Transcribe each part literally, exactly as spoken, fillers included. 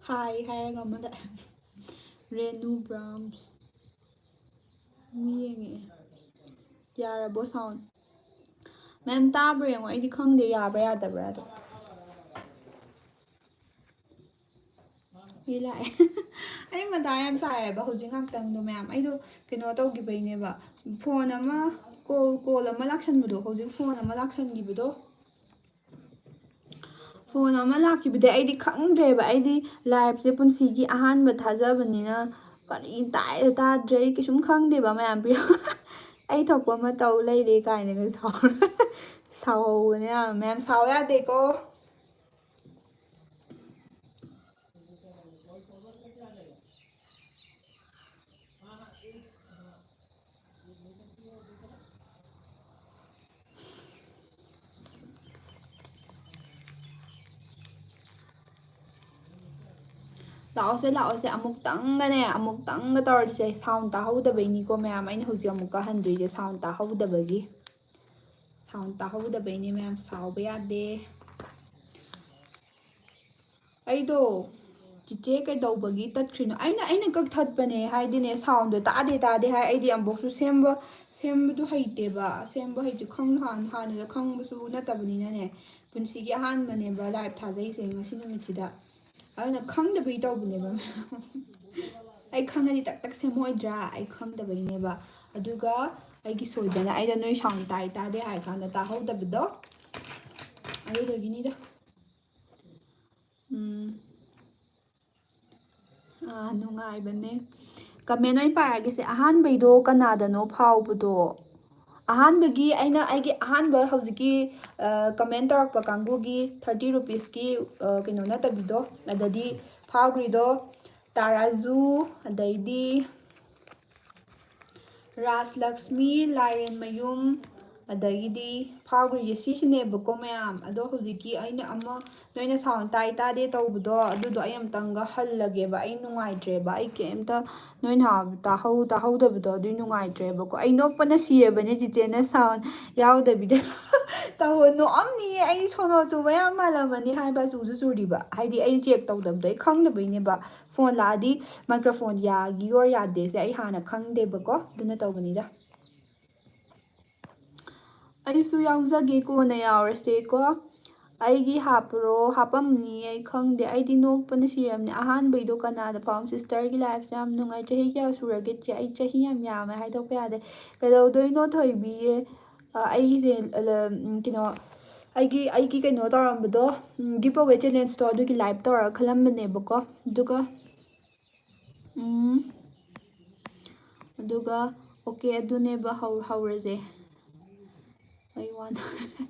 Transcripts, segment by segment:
ꯍꯥꯏ ꯍꯥꯏꯔꯒ ꯑꯃꯗ ꯔꯦꯅꯨ ꯕ꯭ꯔꯥꯝꯁ ꯃꯤ ꯌꯦꯡꯉꯛꯑꯦ꯫ ꯌꯥꯔꯕꯣ sound? ꯃꯦꯝ ꯇꯥꯕ꯭ꯔꯥ ꯌꯦꯡꯉꯣ, ꯑꯩꯗꯤ ꯈꯪꯗꯦ ꯌꯥꯕ꯭ꯔꯥ ꯌꯥꯗꯕ꯭ꯔꯥ ꯑꯗꯣ꯫ ꯑꯩ ꯂꯥꯛꯑꯦ꯫ ꯑꯩ ꯃꯊꯥ ꯌꯥꯝ ꯁꯥꯏꯌꯦꯕ ꯍꯧꯖꯤꯛ ꯉꯥꯛꯇꯪꯗꯣ ꯃꯌꯥꯝ꯫ ꯑꯩꯗꯣ ꯀꯩꯅꯣ ꯇꯧꯈꯤꯕꯩꯅꯦꯕ, ꯐꯣꯟ ꯑꯃ, ꯀꯣꯜ, ꯀꯣꯜ ꯑꯃ ꯂꯥꯛꯁꯟꯕꯗꯣ, ꯍꯧꯖꯤꯛ ꯐꯣꯟ ꯑꯃ ꯂꯥꯛꯁꯟꯈꯤꯕꯗꯣ, ꯐꯣꯟ ꯑꯃ ꯂꯥꯛꯈꯤꯕꯗꯩ ꯑꯩꯗꯤ ꯈꯪꯗ꯭ꯔꯦꯕ꯫ ꯑꯩꯗꯤ ꯂꯥꯏꯐꯁꯦ ꯄꯨꯟꯁꯤꯒꯤ ꯑꯍꯥꯟꯕ ꯊꯥꯖꯕꯅꯤꯅ ꯀꯔꯤ ꯇꯥꯏꯔ ꯇꯥꯗ꯭ꯔꯦ, ꯑꯩ ꯀꯩꯁꯨꯝ ꯈꯪꯗꯦꯕ ꯃꯌꯥꯝ ꯄꯤꯔꯣ꯫ ꯑꯩ ꯊꯣꯛꯄ ꯑꯃ ꯇꯧ ꯂꯩꯔꯦ ꯀꯥꯏꯅꯒ ꯁꯥꯎꯔ-, ꯁꯥꯎꯍꯧꯕꯅꯦ ꯌꯥꯝ꯫ ꯃꯌꯥꯝ ꯁꯥꯎ ꯌꯥꯗꯦꯀꯣ꯫ ꯂꯥꯛꯑꯣꯁꯦ, ꯂꯥꯛꯑꯣꯁꯦ, ꯑꯃꯨꯛꯇꯪꯒꯅꯦ, ꯑꯃꯨꯛꯇꯪꯒ ꯇꯧꯔꯗꯤꯁꯦ꯫ Sound ꯇꯥꯍꯧꯗꯕꯩꯅꯤꯀꯣ ꯃꯌꯥꯝ, ꯑꯩꯅ ꯍꯧꯖꯤꯛ ꯑꯃꯨꯛꯀ ꯍꯟꯗꯣꯏꯁꯦ, sound ꯇꯥꯍꯧꯗꯕꯒꯤ꯫ Sound ꯇꯥꯍꯧꯗꯕꯩꯅꯦ ꯃꯌꯥꯝ, ꯁꯥꯎꯕ ꯌꯥꯗꯦ꯫ ꯑꯩꯗꯣ ꯆꯤꯆꯦ ꯀꯩꯗꯧꯕꯒꯤ ꯇꯠꯈ꯭ꯔꯤꯅꯣ? ꯑꯩꯅ, ꯑꯩꯅ ꯀꯛꯊꯠꯄꯅꯦ ꯍꯥꯏꯗꯤꯅꯦ, soundꯗꯣ ꯇꯥꯗꯦ ꯇꯥꯗꯦ ꯍꯥꯏ꯫ ꯑꯩꯗꯤ ꯑꯃꯨꯛꯁꯨ ꯁꯦꯝꯕ, ꯁꯦꯝꯕꯗꯨ ꯍꯩꯇꯦꯕ꯫ ꯁꯦꯝꯕ ꯍꯩꯇꯦ, ꯈꯪ-, ꯍꯥꯟ-, ꯍꯥꯟꯅꯒ ꯈꯪꯕꯁꯨ ꯅꯠꯇꯕꯅꯤꯅꯅꯦ꯫ ꯄꯨꯟꯁꯤꯒꯤ ꯑꯍꯥꯟꯕꯅꯦꯕ live ꯊꯥꯖꯩꯁꯦ ꯉꯁꯤ ꯅꯨꯃꯤꯠꯁꯤꯗ꯫ ꯑꯗꯨꯅ ꯈꯪꯗꯕꯩ ꯇꯧꯕꯅꯦꯕ ꯃꯌꯥꯝ꯫ ꯑꯩ ꯈꯪꯉꯗꯤ ꯇꯛ ꯇꯛ ꯁꯦꯝꯃꯣꯏꯗ꯭ꯔꯥ? ꯑꯩ ꯈꯪꯗꯕꯩꯅꯦꯕ꯫ ꯑꯗꯨꯒ ꯑꯩꯒꯤ ꯁꯣꯏꯗꯅ ꯑꯩꯅ ꯅꯣꯏ sound ꯇꯥꯏ ꯇꯥꯗꯦ ꯍꯥꯏ ꯀꯥꯟꯗ ꯇꯥꯍꯧꯗꯕꯗꯣ, ꯑꯗꯨꯗꯒꯤꯅꯤꯗ꯫ ꯎꯝ꯫ ꯑꯥ, ꯅꯨꯡꯉꯥꯏꯕꯅꯦ꯫ Comment ꯑꯣꯏꯅ ꯄꯥꯔꯒꯦꯁꯦ꯫ ꯑꯍꯥꯟꯕꯩꯗꯣ ꯀꯅꯥꯗꯅꯣ ꯐꯥꯎꯕꯗꯣ? ꯑꯍꯥꯟꯕꯒꯤ ꯑꯩꯅ ꯑꯩꯒꯤ ꯑꯍꯥꯟꯕ ꯍꯧꯖꯤꯛꯀꯤ, ꯑ, comment ꯇꯧꯔꯛꯄ ꯀꯥꯡꯕꯨꯒꯤ thirty rupeesꯀꯤ, ꯑ, ꯀꯩꯅꯣ ꯅꯠꯇꯕꯤꯗꯣ, ꯑꯗꯗꯤ ꯐꯥꯎꯈ꯭ꯔꯤꯗꯣ ꯇꯥꯔꯥꯖꯨ, ꯑꯗꯩꯗꯤ ꯔꯥꯖꯂꯛꯁꯃꯤ, ꯂꯥꯏꯔꯦꯟꯃꯌꯨꯝ, ꯑꯗꯒꯤꯗꯤ ꯐꯥꯎꯈ꯭ꯔꯤꯁꯦ ꯁꯤꯁꯤꯅꯦꯕꯀꯣ ꯃꯌꯥꯝ꯫ ꯑꯗꯣ ꯍꯧꯖꯤꯛꯀꯤ ꯑꯩꯅ ꯑꯃ ꯅꯣꯏꯅ sound ꯇꯥꯏ ꯇꯥꯗꯦ ꯇꯧꯕꯗꯣ, ꯑꯗꯨꯗꯣ ꯑꯩ ꯑꯝꯇꯪꯒ ꯍꯜꯂꯒꯦꯕ꯫ ꯑꯩ ꯅꯨꯡꯉꯥꯏꯇ꯭ꯔꯦꯕ, ꯑꯩ ꯀꯩꯝꯇ ꯅꯣꯏꯅ ꯇꯥꯍꯧ ꯇꯥꯍꯧꯗꯕꯗꯣ ꯑꯗꯨꯏ ꯅꯨꯡꯉꯥꯏꯇ꯭ꯔꯦꯕꯀꯣ꯫ ꯑꯩ ꯅꯣꯛꯄꯅ ꯁꯤꯔꯕꯅꯦ ꯆꯤꯆꯦꯅ sound ꯌꯥꯎꯗꯕꯤꯗ꯫ ꯇꯧ ꯅꯣꯛꯑꯝꯅꯤꯌꯦ꯫ ꯑꯩ ꯁꯣꯅꯣ ꯆꯨꯕ ꯌꯥꯝ ꯃꯥꯜꯂꯝꯃꯅꯤ ꯍꯥꯏꯕ, ꯆꯨꯁꯨ ꯆꯨꯔꯤꯕ꯫ ꯍꯥꯏꯗꯤ ꯑꯩ check ꯇꯧꯗꯕꯗꯣ ꯑꯩ ꯈꯪꯗꯕꯩꯅꯦꯕ꯫ Phone ꯂꯥꯛꯑꯗꯤ microphone ꯌꯥꯒꯤ or ꯌꯥꯗꯦꯁꯦ ꯑꯩ ꯍꯥꯟꯅ ꯈꯪꯗꯦꯕꯀꯣ, ꯑꯗꯨꯅ ꯇꯧꯕꯅꯤꯗ꯫ ꯑꯩꯁꯨ ꯌꯥꯎꯖꯒꯦ, ꯀꯣꯟꯅ ꯌꯥꯎꯔꯁꯦꯀꯣ꯫ ꯑꯩꯒꯤ ꯍꯥꯞꯄ꯭ꯔꯣ? ꯍꯥꯞꯄꯝꯅꯤ, ꯑꯩ ꯈꯪꯗꯦ꯫ ꯑꯩꯗꯤ ꯅꯣꯛꯄꯅ ꯁꯤꯔꯝꯅꯦ꯫ ꯑꯍꯥꯟꯕꯩꯗꯣ ꯀꯅꯥꯗ ꯐꯥꯎ? Sisterꯒꯤ liveꯁꯦ ꯌꯥꯝ ꯅꯨꯡꯉꯥꯏ꯫ ꯆꯍꯤ ꯀꯌꯥ ꯁꯨꯔꯒꯦ ꯆꯦ? ꯑꯩ ꯆꯍꯤ ꯌꯥꯝ ꯌꯥꯝꯃꯦ ꯍꯥꯏꯗꯣꯛꯄ ꯌꯥꯗꯦ꯫ ꯀꯩꯗꯧꯗꯣꯏꯅꯣ ꯊꯣꯏꯕꯤꯌꯦ? ꯑ, ꯑꯩꯁꯦ, ꯑ, ꯎꯝ, ꯀꯩꯅꯣ, ꯑꯩꯒꯤ, ꯑꯩꯒꯤ ꯀꯩꯅꯣ ꯇꯧꯔꯝꯕꯗꯣ, ꯎꯝ, giveaway challengeꯇꯣ, ꯑꯗꯨꯒꯤ live ꯇꯧꯔꯒ ꯈꯜꯂꯝꯕꯅꯦꯕꯀꯣ꯫ ꯑꯗꯨꯒ, ꯎꯝ, ꯑꯗꯨꯒ, okay, ꯑꯗꯨꯅꯦꯕ, ꯍꯧ-, ꯍꯧꯔꯁꯦ꯫ ꯑꯩ ꯋꯥꯟ-,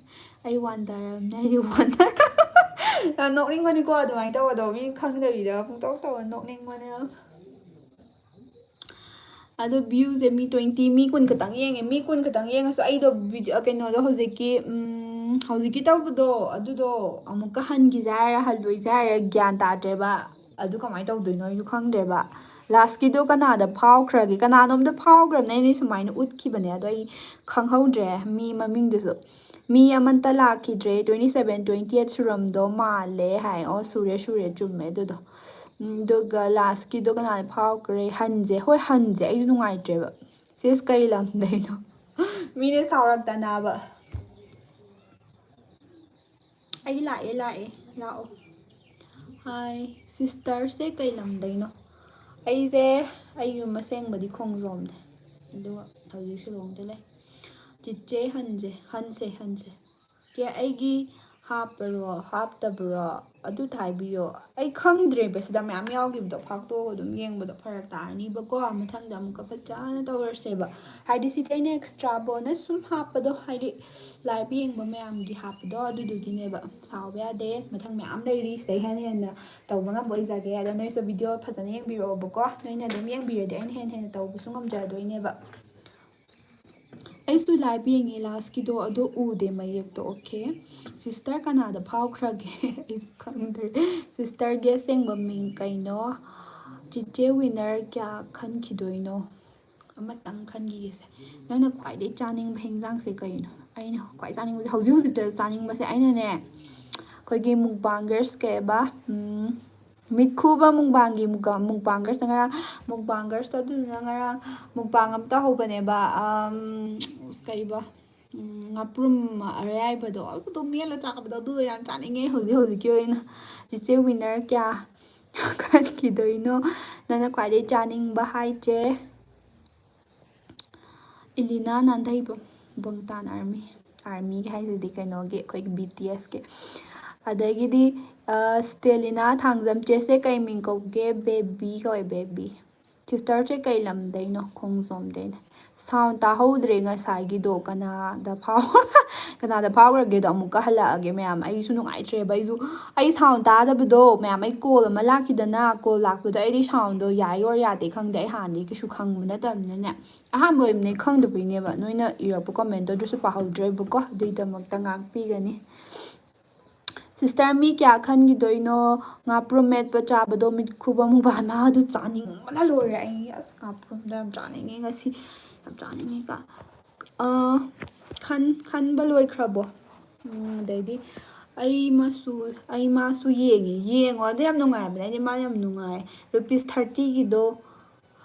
ꯑꯩ ꯋꯥꯟꯗꯔꯝꯅꯦ, ꯑꯩꯗꯤ ꯋꯥꯟꯗꯔ-, ꯌꯥꯝ ꯅꯣꯛꯅꯤꯡꯕꯅꯤꯀꯣ ꯑꯗꯨꯃꯥꯏꯅ ꯇꯧꯕꯗꯣ, ꯃꯤ ꯈꯪꯗꯕꯤꯗ ꯄꯨꯡꯇꯧ ꯇꯧꯔ ꯅꯣꯛꯅꯤꯡꯕꯅꯦ ꯌꯥꯝ꯫ ꯑꯗꯣ viewꯁꯦ ꯃꯤ twenty, ꯃꯤ ꯀꯨꯟ ꯈꯛꯇꯪ ꯌꯦꯡꯉꯦ꯫ ꯃꯤ ꯀꯨꯟ ꯈꯛꯇꯪ ꯌꯦꯡꯉꯁꯨ ꯑꯩꯗꯣ video, ꯀꯩꯅꯣꯗꯣ ꯍꯧꯖꯤꯛꯀꯤ, ꯎꯝ, ꯍꯧꯖꯤꯛꯀꯤ ꯇꯧꯕꯗꯣ ꯑꯗꯨꯗꯣ ꯑꯃꯨꯛꯀ ꯍꯟꯈꯤꯁꯦ ꯍꯥꯏꯔ ꯍꯜꯂꯣꯏꯁꯦ ꯍꯥꯏꯔ ꯒ꯭ꯌꯥꯟ ꯇꯥꯗ꯭ꯔꯦꯕ꯫ ꯑꯗꯨ ꯀꯃꯥꯏꯅ ꯇꯧꯗꯣꯏꯅꯣ ꯑꯩꯁꯨ ꯈꯪꯗ꯭ꯔꯦꯕ꯫ Lastꯀꯤꯗꯣ ꯀꯅꯥꯗ ꯐꯥꯎꯈ꯭ꯔꯒꯦ? ꯀꯅꯥꯅꯣꯝꯗ ꯐꯥꯎꯈ꯭ꯔꯕꯅꯦ, ꯑꯩꯅ ꯁꯨꯃꯥꯏꯅ ꯎꯠꯈꯤꯕꯅꯦ, ꯑꯗꯣ ꯑꯩ ꯈꯪꯍꯧꯗ꯭ꯔꯦ ꯃꯤ ꯃꯃꯤꯡꯗꯨꯁꯨ꯫ ꯃꯤ ꯑꯃꯠꯇ ꯂꯥꯛꯈꯤꯗ꯭ꯔꯦ, twenty seven, twenty eight ꯁꯨꯔꯝꯗꯣ ꯃꯥꯜꯂꯦ ꯍꯥꯏ꯫ ꯑꯣ, ꯁꯨꯔꯦ, ꯁꯨꯔꯦ, ꯆꯨꯝꯃꯦ ꯑꯗꯨꯗꯣ꯫ ꯎꯝ, ꯑꯗꯨꯒ lastꯀꯤꯗꯣ ꯀꯅꯥꯅ ꯐꯥꯎꯈ꯭ꯔꯦ? ꯍꯟꯁꯦ꯫ ꯍꯣꯏ, ꯍꯟꯁꯦ꯫ ꯑꯩꯁꯨ ꯅꯨꯡꯉꯥꯏꯇ꯭ꯔꯦꯕ꯫ ꯁꯤꯁ, ꯀꯩ ꯂꯝꯗꯩꯅꯣ? ꯃꯤꯅ ꯁꯥꯎꯔꯛꯇꯅꯕ꯫ ꯑꯩ ꯂꯥꯛꯑꯦ, ꯂꯥꯛꯑꯦ, ꯂꯥꯛꯑꯣ꯫ Hi, sisterꯁꯦ ꯀꯩ ꯂꯝꯗꯩꯅꯣ? ꯑꯩꯁꯦ, ꯑꯩ ꯌꯨꯝ ꯑꯁꯦꯡꯕꯗꯤ ꯈꯣꯡꯖꯣꯝꯅꯦ, ꯑꯗꯨꯒ ꯍꯧꯖꯤꯛ ꯁꯤꯂꯣꯡꯗ ꯂꯩ꯫ ꯆꯤꯆꯦ, ꯍꯟꯁꯦ, ꯍꯟꯁꯦ, ꯍꯟꯁꯦ꯫ ꯆꯦ, ꯑꯩꯒꯤ ꯍꯥꯞꯄꯔꯣ, ꯍꯥꯞꯇꯕ꯭ꯔꯣ? ꯑꯗꯨ ꯍꯥꯏꯕꯤꯌꯣ꯫ ꯑꯩ ꯈꯪꯗ꯭ꯔꯦꯕ, ꯁꯤꯗ ꯃꯌꯥꯝ ꯌꯥꯎꯈꯤꯕꯗꯣ ꯐꯥꯛꯇꯣꯛꯑꯒ ꯑꯗꯨꯝ ꯌꯦꯡꯕꯗꯣ ꯐꯔꯛ ꯇꯥꯔꯅꯤꯕꯀꯣ꯫ ꯃꯊꯪꯗ ꯑꯃꯨꯛꯀ ꯐꯖꯅ ꯇꯧꯔꯁꯦꯕ꯫ ꯍꯥꯏꯗꯤ ꯁꯤꯗꯤ ꯑꯩꯅ extra bonus ꯁꯨꯝ ꯍꯥꯞꯄꯗꯣ, ꯍꯥꯏꯗꯤ live ꯌꯦꯡꯕ ꯃꯌꯥꯝꯒꯤ ꯍꯥꯞꯄꯗꯣ, ꯑꯗꯨꯗꯨꯒꯤꯅꯦꯕ꯫ ꯁꯥꯎꯕ ꯌꯥꯗꯦ꯫ ꯃꯊꯪ ꯃꯌꯥꯝ ꯂꯩꯔꯤ, ꯁꯤꯗꯩ ꯍꯦꯟꯅ ꯍꯦꯟꯅ ꯇꯧꯕ ꯉꯝꯕ ꯑꯣꯏꯖꯒꯦ꯫ ꯑꯗꯣ ꯅꯣꯏꯁꯨ video ꯐꯖꯅ ꯌꯦꯡꯕꯤꯔꯛꯑꯣꯕꯀꯣ꯫ ꯅꯣꯏꯅ ꯑꯗꯨꯝ ꯌꯦꯡꯕꯤꯔꯗꯤ ꯑꯩꯅ ꯍꯦꯟꯅ ꯍꯦꯟꯅ ꯇꯧꯕꯁꯨ ꯉꯝꯖꯗꯣꯏꯅꯦꯕ꯫ ꯑꯩꯁꯨ ꯇꯨ ꯂꯥꯏꯚ ꯌꯦꯡꯉꯦ ꯂꯥꯁꯀꯤꯗꯣ, ꯑꯗꯣ ꯎꯗꯦ ꯃꯌꯦꯛꯇꯣ꯫ ꯑꯣꯀꯦ, ꯁꯤꯁꯇꯔ ꯀꯅꯥꯗ ꯐꯥꯎꯈ꯭ꯔꯒꯦ? ꯑꯩꯁꯨ ꯈꯪꯗ꯭ꯔꯦ꯫ ꯁꯤꯁꯇꯔꯒꯤ ꯑꯁꯦꯡꯕ ꯃꯤꯡ ꯀꯩꯅꯣ? ꯆꯤꯆꯦ ꯋꯤꯅꯔ ꯀꯌꯥ ꯈꯟꯈꯤꯗꯣꯏꯅꯣ? ꯑꯃꯇꯪ ꯈꯟꯈꯤꯒꯦꯁꯦ꯫ ꯅꯪꯅ ꯈ꯭ꯋꯥꯏꯗꯩ ꯆꯥꯅꯤꯡꯕ ꯍꯤꯟꯖꯥꯡꯁꯦ ꯀꯩꯅꯣ? ꯑꯩꯅ ꯈ꯭ꯋꯥꯏ ꯆꯥꯅꯤꯡꯕꯁꯦ, ꯍꯧꯖꯤꯛ ꯍꯧꯖꯤꯛꯇ ꯆꯥꯅꯤꯡꯕꯁꯦ ꯑꯩꯅꯅꯦ, ꯑꯩꯈꯣꯏꯒꯤ ꯃꯨꯛꯕꯥꯡꯒꯔꯁ ꯀꯩꯕ, ꯎꯝ, ꯃꯤꯠꯈꯨꯕ ꯃꯨꯛꯕꯥꯡꯒꯤ ꯃꯨꯛꯕꯥꯡꯒꯔꯁꯇ ꯉꯔꯥꯡ, ꯃꯨꯛꯕꯥꯡꯒꯔꯁꯇꯣ ꯑꯗꯨꯗꯨꯅ ꯉꯔꯥꯡ ꯃꯨꯛꯕꯥꯡ ꯑꯃ ꯇꯧꯍꯧꯕꯅꯦꯕ꯫ ꯑꯝ, ꯑꯁ, ꯀꯩꯕ? ꯎꯝ, ꯉꯥꯄ꯭ꯔꯨꯝ ꯑꯌꯥꯏꯕꯗꯣ, ꯑꯁ, ꯑꯗꯨꯝ ꯃꯦꯠꯂ ꯆꯥꯕꯗꯣ, ꯑꯗꯨꯗꯣ ꯌꯥꯝ ꯆꯥꯅꯤꯡꯉꯦ ꯍꯧꯖꯤꯛ ꯍꯧꯖꯤꯛꯀꯤ ꯑꯣꯏꯅ꯫ ꯆꯤꯆꯦ ꯋꯤꯅꯔ ꯀꯌꯥ ꯈꯟꯈꯤꯗꯣꯏꯅꯣ? ꯅꯪꯅ ꯈ꯭ꯋꯥꯏꯗꯩ ꯆꯥꯅꯤꯡꯕ ꯍꯥꯏꯁꯦ? ꯏꯂꯤꯅꯥ ꯅꯥꯟꯊꯩꯕꯝ, ꯕꯪꯇꯥꯟ ꯑꯥꯔꯃꯤ, ꯑꯥꯔꯃꯤꯒꯤ ꯍꯥꯏꯁꯤꯗꯤ ꯀꯩꯅꯣꯒꯤ, ꯑꯩꯈꯣꯏꯒꯤ ꯕꯤ ꯇꯤ ꯑꯦꯁꯀꯤ꯫ ꯑꯗꯒꯤꯗꯤ, ꯑ, ꯁ꯭ꯇꯦꯂꯤꯅꯥ ꯊꯥꯡꯖꯝ, ꯆꯦꯁꯦ ꯀꯩ ꯃꯤꯡ ꯀꯧꯒꯦ? ꯕꯦꯕꯤ ꯀꯧꯋꯦ, ꯕꯦꯕꯤ꯫ ꯁꯤꯁꯇꯔꯁꯦ ꯀꯩ ꯂꯝꯗꯩꯅꯣ? ꯈꯣꯡꯖꯣꯝꯗꯩꯅꯦ꯫ ꯁꯥꯎꯟ ꯇꯥꯍꯧꯗ꯭ꯔꯦ ꯉꯁꯥꯏꯒꯤꯗꯣ, ꯀꯅꯥꯗ ꯐꯥꯎ-, ꯀꯅꯥꯗ ꯐꯥꯎꯈ꯭ꯔꯒꯦꯗꯣ ꯑꯃꯨꯛꯀ ꯍꯜꯂꯛꯑꯒꯦ ꯃꯌꯥꯝ꯫ ꯑꯩꯁꯨ ꯅꯨꯡꯉꯥꯏꯇ꯭ꯔꯦꯕ, ꯑꯩꯁꯨ, ꯑꯩ ꯁꯥꯎꯟ ꯇꯥꯗꯕꯗꯣ ꯃꯌꯥꯝ, ꯑꯩ ꯀꯣꯜ ꯑꯃ ꯂꯥꯛꯈꯤꯗꯅ, ꯀꯣꯜ ꯂꯥꯛꯄꯗꯣ ꯑꯩꯗꯤ ꯁꯥꯎꯟꯗꯣ ꯌꯥꯏ ꯑꯣꯔ ꯌꯥꯗꯦ ꯈꯪꯗꯦ, ꯑꯩ ꯍꯥꯟꯅꯗꯒꯤ ꯀꯩꯁꯨ ꯈꯪꯕ ꯅꯠꯇꯕꯅꯤꯅꯅꯦ꯫ ꯑꯍꯥꯟꯕ ꯑꯣꯏꯕꯅꯦ, ꯈꯪꯗꯕꯩꯅꯦꯕ, ꯅꯣꯏꯅ ꯏꯔꯛꯄ ꯀꯃꯦꯟꯇꯣ ꯑꯗꯨꯁꯨ ꯄꯥꯍꯧꯗ꯭ꯔꯦꯕꯀꯣ, ꯑꯗꯨꯒꯤꯗꯃꯛꯇ ꯉꯥꯛꯄꯤꯒꯅꯤ꯫ ꯁꯤꯁꯇꯔ, ꯃꯤ ꯀꯌꯥ ꯈꯟꯈꯤꯗꯣꯏꯅꯣ? ꯉꯥꯄ꯭ꯔꯨꯝ ꯃꯦꯠꯄ ꯆꯥꯕꯗꯣ, ꯃꯤꯠ ꯈꯨꯕ ꯃꯨꯛꯕꯥꯡ, ꯃꯥ ꯑꯗꯨ ꯆꯥꯅꯤꯡꯕꯅ ꯂꯣꯏꯔꯦ꯫ ꯑꯩ ꯑꯁ, ꯉꯥꯄ꯭ꯔꯨꯝꯗꯣ ꯌꯥꯝ ꯆꯥꯅꯤꯡꯉꯦ ꯉꯁꯤ, ꯌꯥꯝ ꯆꯥꯅꯤꯡꯉꯦ ꯀ-, ꯑ, ꯈꯟ-, ꯈꯟꯕ ꯂꯣꯏꯈ꯭ꯔꯕꯣ? ꯎꯝ, ꯑꯗꯩꯗꯤ ꯑꯩ ꯃꯥꯁꯨ, ꯑꯩ ꯃꯥꯁꯨ ꯌꯦꯡꯉꯦ, ꯌꯦꯡꯉꯣ, ꯑꯗꯨ ꯌꯥꯝ ꯅꯨꯡꯉꯥꯏꯕꯅꯦ꯫ ꯑꯩꯗꯤ ꯃꯥ ꯌꯥꯝ ꯅꯨꯡꯉꯥꯏ꯫ ꯔꯨꯄꯤꯁ ꯊꯥꯔꯇꯤꯒꯤꯗꯣ